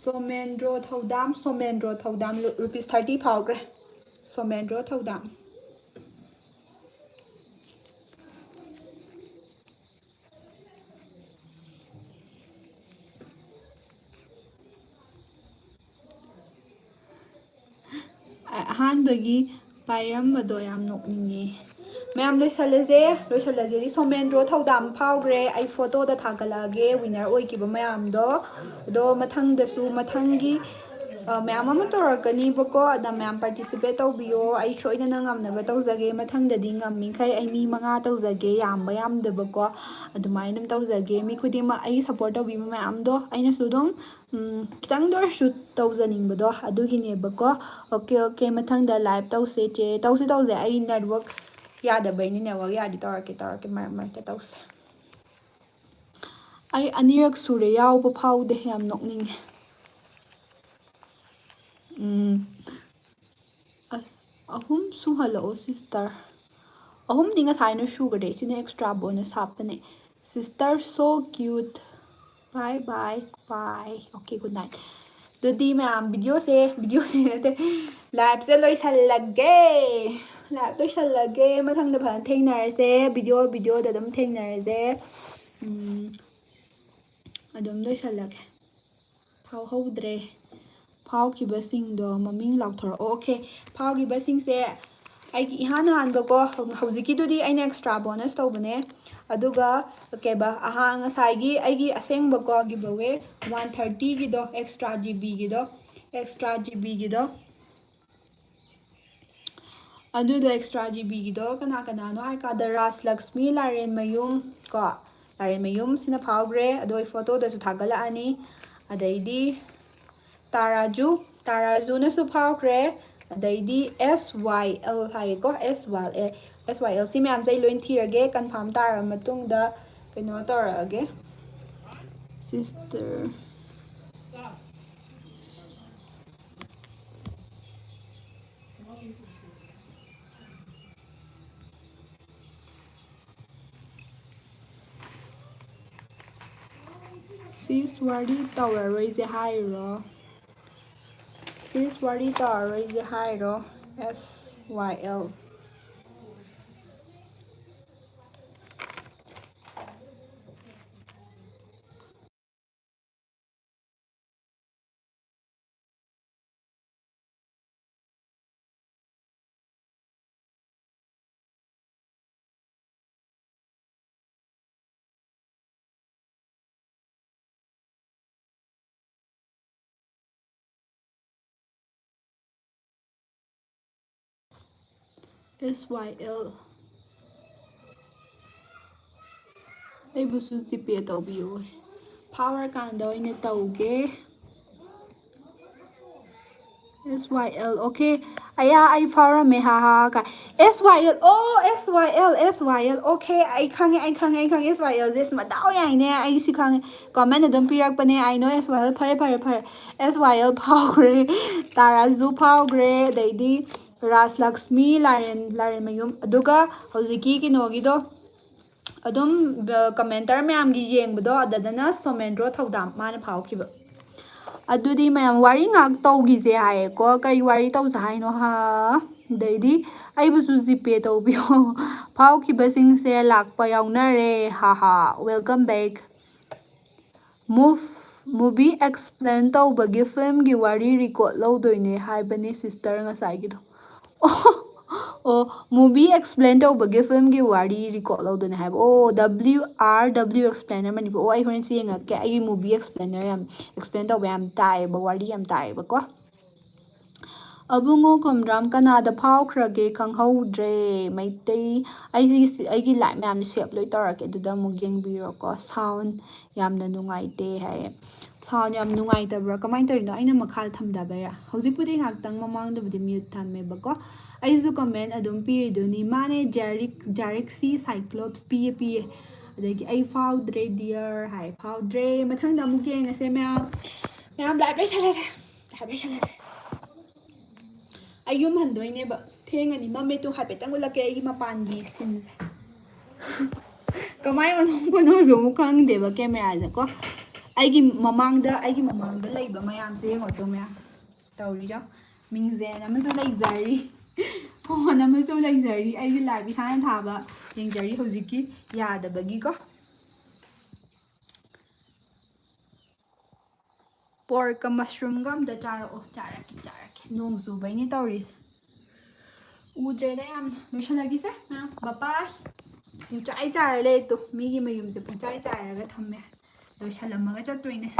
ꯁꯣꯃꯦꯟꯗ꯭ꯔꯣ ꯊꯧꯗꯥꯝ, ꯁꯣꯃꯦꯟꯗ꯭ꯔꯣ ꯊꯧꯗꯥꯝ꯫ Rupees thirty ꯐꯥꯎꯈ꯭ꯔꯦ꯫ ꯁꯣꯃꯦꯟꯗ꯭ꯔꯣ ꯊꯧꯗꯥꯝ꯫ ꯑꯍꯥꯟꯕꯒꯤ ꯄꯥꯏꯔꯝꯕꯗꯣ ꯌꯥꯝ ꯅꯣꯛꯅꯤꯡꯉꯦ꯫ ꯃꯌꯥꯝ ꯂꯣꯏꯁꯜꯂꯁꯦ, ꯂꯣꯏꯁꯜꯂꯁꯦ꯫ ꯁꯣꯃꯦꯟꯗ꯭ꯔꯣ ꯊꯧꯗꯥꯝ ꯐꯥꯎꯈ꯭ꯔꯦ꯫ ꯑꯩ ꯐꯣꯇꯣꯗ ꯊꯥꯒꯠꯂꯛꯑꯒꯦ winner ꯑꯣꯏꯈꯤꯕ ꯃꯌꯥꯝꯗꯣ꯫ ꯑꯗꯣ ꯃꯊꯪꯗꯁꯨ, ꯃꯊꯪꯒꯤ, ꯑ, ꯃꯌꯥꯝ ꯑꯃ ꯇꯧꯔꯛꯀꯅꯤꯕꯀꯣ꯫ ꯑꯗ ꯃꯌꯥꯝ participate ꯇꯧꯕꯤꯌꯣ꯫ ꯑꯩ ꯁꯣꯏꯗꯅ ꯉꯝꯅꯕ ꯇꯧꯖꯒꯦ꯫ ꯃꯊꯪꯗꯗꯤ ꯉꯝꯃꯤꯈꯩ ꯑꯩ ꯃꯤ ꯃꯉꯥ ꯇꯧꯖꯒꯦ, ꯌꯥꯝꯕ ꯌꯥꯝꯗꯕꯀꯣ꯫ ꯑꯗꯨꯃꯥꯏꯅ ꯑꯗꯨꯝ ꯇꯧꯖꯒꯦ꯫ ꯃꯤ ꯈꯨꯗꯤꯡꯃꯛ ꯑꯩꯒꯤ support ꯇꯧꯕꯤꯕ ꯃꯌꯥꯝꯗꯣ ꯑꯩꯅꯁꯨ ꯑꯗꯨꯝ ꯎꯝ, ꯈꯤꯇꯪꯗ ꯑꯣꯏꯔꯁꯨ ꯇꯧꯖꯅꯤꯡꯕꯗꯣ ꯑꯗꯨꯒꯤꯅꯦꯕꯀꯣ꯫ Okay, okay, ꯃꯊꯪꯗ live ꯇꯧꯁꯦ ꯆꯦ꯫ ꯇꯧꯁꯦ, ꯇꯧꯁꯦ꯫ ꯑꯩ network ꯌꯥꯗꯕꯩꯅꯤ, network ꯌꯥꯔꯗꯤ ꯇꯧꯔꯛꯀꯦ, ꯇꯧꯔꯛꯀꯦ, ꯃꯔꯛ ꯃꯔꯛꯇ ꯇꯧꯁꯦ꯫ ꯑꯩ ꯑꯅꯤꯔꯛ ꯁꯨꯔꯦ ꯌꯥꯎꯕ ꯐꯥꯎꯗꯦ, ꯌꯥꯝ ꯅꯣꯛꯅꯤꯡꯉꯦ꯫ ꯎꯝ, ꯑ-, ꯑꯍꯨꯝ ꯁꯨꯍꯜꯂꯛꯑꯣ sister꯫ ꯑꯍꯨꯝꯗꯤ ꯉꯁꯥꯏꯅ ꯁꯨꯈ꯭ꯔꯦ, ꯁꯤꯅ extra bonus ꯍꯥꯞꯄꯅꯦ꯫ Sister so cute. Bye bye, bye. Okay, good night. ꯑꯗꯨꯗꯤ ꯃꯌꯥꯝ videoꯁꯦ, videoꯁꯦ ꯅꯠꯇꯦ, liveꯁꯦ ꯂꯣꯏꯁꯜꯂꯒꯦ꯫ Live ꯂꯣꯏꯁꯜꯂꯒꯦ꯫ ꯃꯊꯪꯗ ꯐꯖꯅ ꯊꯦꯡꯅꯔꯁꯦ꯫ Video, videoꯗ ꯑꯗꯨꯝ ꯊꯦꯡꯅꯔꯁꯦ꯫ ꯎꯝ, ꯑꯗꯨꯝ ꯂꯣꯏꯁꯜꯂꯒꯦ꯫ ꯐꯥꯎꯍꯧꯗ꯭ꯔꯦ꯫ ꯐꯥꯎꯈꯤꯕꯁꯤꯡꯗꯣ ꯃꯃꯤꯡ ꯂꯥꯎꯊꯣꯔꯛꯑꯣ꯫ Okay, ꯐꯥꯎꯈꯤꯕꯁꯤꯡꯁꯦ ꯑꯩꯒꯤ ꯏꯍꯥꯟ ꯍꯥꯟꯕꯀꯣ, ꯍꯧ-, ꯍꯧꯖꯤꯛꯀꯤꯗꯨꯗꯤ ꯑꯩꯅ extra bonus ꯇꯧꯕꯅꯦ꯫ ꯑꯗꯨꯒ ꯀꯩꯕ, ꯑꯍꯥ-, ꯉꯁꯥꯏꯒꯤ ꯑꯩꯒꯤ ꯑꯁꯦꯡꯕꯀꯣ giveaway one thirtyꯒꯤꯗꯣ, extra GBꯒꯤꯗꯣ, extra GBꯒꯤꯗꯣ, ꯑꯗꯨꯗꯣ extra GBꯒꯤꯗꯣ ꯀꯅꯥ ꯀꯅꯥꯅꯣ ꯍꯥꯏ ꯀꯥꯟꯗ, ꯔꯥꯖꯂꯛꯁꯃꯤ ꯂꯥꯏꯔꯦꯟꯃꯌꯨꯝ ꯀꯣ, ꯂꯥꯏꯔꯦꯟꯃꯌꯨꯝ ꯁꯤꯅ ꯐꯥꯎꯈ꯭ꯔꯦ꯫ ꯑꯗꯣ ꯑꯩ ꯐꯣꯇꯣꯗꯁꯨ ꯊꯥꯒꯠꯂꯛꯑꯅꯤ꯫ ꯑꯗꯩꯗꯤ ꯇꯥꯔꯥꯖꯨ, ꯇꯥꯔꯥꯖꯨꯅꯁꯨ ꯐꯥꯎꯈ꯭ꯔꯦ꯫ ꯑꯗꯩꯗꯤ S Y L ꯍꯥꯏꯌꯦꯀꯣ, S Y L, S Y L꯫ ꯁꯤ ꯃꯌꯥꯝꯁꯦ ꯑꯩ ꯂꯣꯏ ꯊꯤꯔꯒꯦ, confirm ꯇꯥꯔꯕ ꯃꯇꯨꯡꯗ ꯀꯩꯅꯣ ꯇꯧꯔꯛꯑꯒꯦ꯫ Sister. Sis ꯋꯥꯔꯤ ꯇꯧꯔꯔꯣꯏꯁꯦ ꯍꯥꯏꯔꯣ? Sis ꯋꯥꯔꯤ ꯇꯧꯔꯔꯣꯏꯁꯦ ꯍꯥꯏꯔꯣ? S Y L. S Y L. ꯑꯩꯕꯨꯁꯨ ꯖꯤꯄꯦ ꯇꯧꯕꯤꯌꯨ꯫ ꯐꯥꯎꯔꯀꯥꯟꯗ ꯑꯣꯏꯅ ꯇꯧꯒꯦ꯫ S Y L, okay. ꯑꯌꯥ, ꯑꯩ ꯐꯥꯎꯔꯝꯃꯦ, ꯍꯥ ꯍꯥ ꯍꯥ ꯀꯥꯏ꯫ S Y L, ꯑꯣ, S Y L, S Y L, okay. ꯑꯩ ꯈꯪꯉꯦ, ꯑꯩ ꯈꯪꯉꯦ, ꯑꯩ ꯈꯪꯉꯦ꯫ S Y L ꯁꯦ ꯃꯗꯥꯎ ꯌꯥꯏꯅꯦ, ꯑꯩ ꯁꯤ ꯈꯪꯉꯦ꯫ Comment ꯑꯗꯨꯝ ꯄꯤꯔꯛꯄꯅꯦ, I know S Y L꯫ ꯐꯔꯦ, ꯐꯔꯦ, ꯐꯔꯦ꯫ S Y L ꯐꯥꯎꯈ꯭ꯔꯦ, ꯇꯥꯔꯥꯖꯨ ꯐꯥꯎꯈ꯭ꯔꯦ, ꯑꯗꯩꯗꯤ ꯔꯥꯖꯂꯛꯁꯃꯤ, ꯂꯥꯔꯦꯟ, ꯂꯥꯔꯦꯟꯃꯌꯨꯝ, ꯑꯗꯨꯒ ꯍꯧꯖꯤꯛꯀꯤ ꯀꯩꯅꯣꯒꯤꯗꯣ, ꯑꯗꯨꯝ, ꯑ, commenter ꯃꯌꯥꯝꯒꯤ ꯌꯦꯡꯕꯗꯣ, ꯑꯗꯨꯗꯅ ꯁꯣꯃꯦꯟꯗ꯭ꯔꯣ ꯊꯧꯗꯥꯝ, ꯃꯥꯅ ꯐꯥꯎꯈꯤꯕ꯫ ꯑꯗꯨꯗꯤ ꯃꯌꯥꯝ ꯋꯥꯔꯤ ꯉꯥꯛ ꯇꯧꯈꯤꯁꯦ ꯍꯥꯏꯌꯦꯀꯣ꯫ ꯀꯩ ꯋꯥꯔꯤ ꯇꯧꯁꯦ ꯍꯥꯏꯅꯣ? ꯍꯥ? ꯑꯗꯩꯗꯤ ꯑꯩꯕꯨꯁꯨ ꯖꯤꯄꯦ ꯇꯧꯕꯤꯌꯣ꯫ ꯐꯥꯎꯈꯤꯕꯁꯤꯡꯁꯦ ꯂꯥꯛꯄ ꯌꯥꯎꯅꯔꯦ꯫ ꯍꯥ ꯍꯥ꯫ Welcome back꯫ Move, movie explain ꯇꯧꯕꯒꯤ filmꯒꯤ ꯋꯥꯔꯤ record ꯂꯧꯗꯣꯏꯅꯦ ꯍꯥꯏꯕꯅꯦ sister ꯉꯁꯥꯏꯒꯤꯗꯣ꯫ ꯑꯣ, ꯑꯣ, movie explain ꯇꯧꯕꯒꯤ filmꯒꯤ ꯋꯥꯔꯤ record ꯂꯧꯗꯣꯏꯅꯦ ꯍꯥꯏꯕ꯫ ꯑꯣ, W R W Explainer Manipur. ꯑꯣ, ꯑꯩ ꯍꯣꯔꯦꯟ ꯁꯤ ꯌꯦꯡꯉꯛꯀꯦ꯫ ꯑꯩꯒꯤ movie explainer ꯌꯥꯝ explain ꯇꯧꯕ ꯌꯥꯝ ꯇꯥꯏꯌꯦꯕ, ꯋꯥꯔꯤ ꯌꯥꯝ ꯇꯥꯏꯌꯦꯕꯀꯣ꯫ ꯑꯕꯨꯡꯉꯣ ꯀꯣꯝꯗ꯭ꯔꯥꯝ ꯀꯅꯥꯗ ꯐꯥꯎꯈ꯭ꯔꯒꯦ ꯈꯪꯍꯧꯗ꯭ꯔꯦ꯫ ꯃꯩꯇꯩ, ꯑꯩꯁꯤ, ꯑꯩꯒꯤ live ꯃꯌꯥꯝꯁꯦ save ꯂꯣꯏ ꯇꯧꯔꯛꯀꯦ, ꯑꯗꯨꯗ ꯑꯃꯨꯛ ꯌꯦꯡꯕꯤꯔꯣꯀꯣ꯫ Sound ꯌꯥꯝꯅ ꯅꯨꯡꯉꯥꯏꯇꯦ ꯍꯥꯏꯌꯦ꯫ Sound ꯌꯥꯝ ꯅꯨꯡꯉꯥꯏꯇꯕ꯭ꯔꯥ? ꯀꯃꯥꯏꯅ ꯇꯧꯔꯤꯅꯣ? ꯑꯩꯅ ꯃꯈꯥꯗ ꯊꯝꯗꯕꯩꯔꯥ? ꯍꯧꯖꯤꯛꯄꯨꯗꯤ ꯉꯥꯏꯍꯥꯛꯇꯪ ꯃꯃꯥꯡꯗꯕꯨꯗꯤ mute ꯊꯝꯃꯦꯕꯀꯣ꯫ ꯑꯩꯁꯨ comment ꯑꯗꯨꯝ ꯄꯤꯔꯤꯗꯨꯅꯤ꯫ ꯃꯥꯅꯦ, ꯖꯥꯔꯤꯛ, ꯖꯥꯔꯤꯛꯁꯤ Cyclops ꯄꯤꯌꯦ, ꯄꯤꯌꯦ꯫ ꯑꯗꯒꯤ "ꯑꯩ ꯐꯥꯎꯗ꯭ꯔꯦ dear" ꯍꯥꯏ, ꯐꯥꯎꯗ꯭ꯔꯦ꯫ ꯃꯊꯪꯗ ꯑꯃꯨꯛ ꯌꯦꯡꯉꯁꯦ ꯃꯌꯥꯝ꯫ ꯃꯌꯥꯝ, live ꯂꯣꯏꯁꯜꯂꯁꯦ, live ꯂꯣꯏꯁꯜꯂꯁꯦ꯫ ꯑꯩ ꯌꯨꯝ ꯍꯟꯗꯣꯏꯅꯦꯕ꯫ ꯊꯦꯡꯉꯅꯤ꯫ ꯃꯝꯃꯦ ꯇꯨ꯫ ꯍꯥꯏꯐꯦꯠꯇꯪ ꯎꯠꯂꯛꯀꯦ ꯑꯩꯒꯤ ꯃꯄꯥꯟꯒꯤ sceneꯁꯦ꯫ ꯀꯃꯥꯏ ꯑꯣꯟꯊꯣꯛꯄꯅꯣꯁꯨ ꯑꯃꯨꯛ ꯈꯪꯗꯦꯕ cameraꯁꯦ ꯀꯣ꯫ ꯑꯩꯒꯤ ꯃꯃꯥꯡꯗ, ꯑꯩꯒꯤ ꯃꯃꯥꯡꯗ ꯂꯩꯕ ꯃꯌꯥꯝꯁꯦ ꯌꯦꯡꯉꯣ ꯇꯨ ꯃꯌꯥꯝ꯫ ꯇꯧꯔꯤꯔꯣ? ꯃꯤꯡꯖꯦꯜ ꯑꯃꯁꯨ ꯂꯩꯖꯔꯤ꯫ Phone ꯑꯃꯁꯨ ꯂꯩꯖꯔꯤ꯫ ꯑꯩꯒꯤ live ꯏꯁꯥꯅ ꯊꯥꯕ ꯌꯦꯡꯖꯔꯤ ꯍꯧꯖꯤꯛꯀꯤ ꯌꯥꯗꯕꯒꯤꯀꯣ꯫ Porkꯀ mushroomꯒ ꯑꯝꯇ ꯆꯥꯔꯛꯑꯣ꯫ ꯆꯥꯔꯛꯀꯦ, ꯆꯥꯔꯛꯀꯦ꯫ ꯅꯣꯡ ꯆꯨꯕꯩꯅꯦ ꯇꯧꯔꯤꯁꯦ꯫ ꯎꯗ꯭ꯔꯦꯗ ꯌꯥꯝꯅ꯫ ꯂꯣꯏꯁꯜꯂꯒꯦꯁꯦ ꯃꯌꯥꯝ꯫ Bye bye꯫ ꯄꯨꯡꯆꯥꯏ ꯆꯥꯏꯔ ꯂꯩꯔꯦ ꯇꯨ꯫ ꯃꯤꯒꯤ ꯃꯌꯨꯝꯁꯦ ꯄꯨꯡꯆꯥꯏ ꯆꯥꯏꯔꯒ ꯊꯝꯃꯦ꯫ ꯂꯣꯏꯁꯜꯂꯝꯃꯒ ꯆꯠꯇꯣꯏꯅꯦ꯫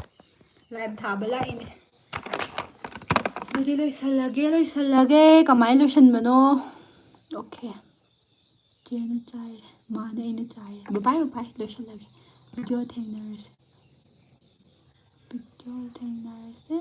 Live ꯊꯥꯕ ꯂꯥꯛꯏꯅꯦ꯫ ꯑꯗꯨꯗꯤ ꯂꯣꯏꯁꯜꯂꯒꯦ, ꯂꯣꯏꯁꯜꯂꯒꯦ꯫ ꯀꯃꯥꯏꯅ ꯂꯣꯏꯁꯟꯕꯅꯣ? Okay꯫ ꯆꯦꯅ ꯆꯥꯏꯔꯦ꯫ ꯃꯥꯅꯦ, ꯑꯩꯅ ꯆꯥꯏꯔꯦ꯫ Bye bye, bye bye꯫ ꯂꯣꯏꯁꯜꯂꯒꯦ꯫ Video ꯊꯦꯡꯅꯔꯁꯦ꯫ Video ꯊꯦꯡꯅꯔꯁꯦ꯫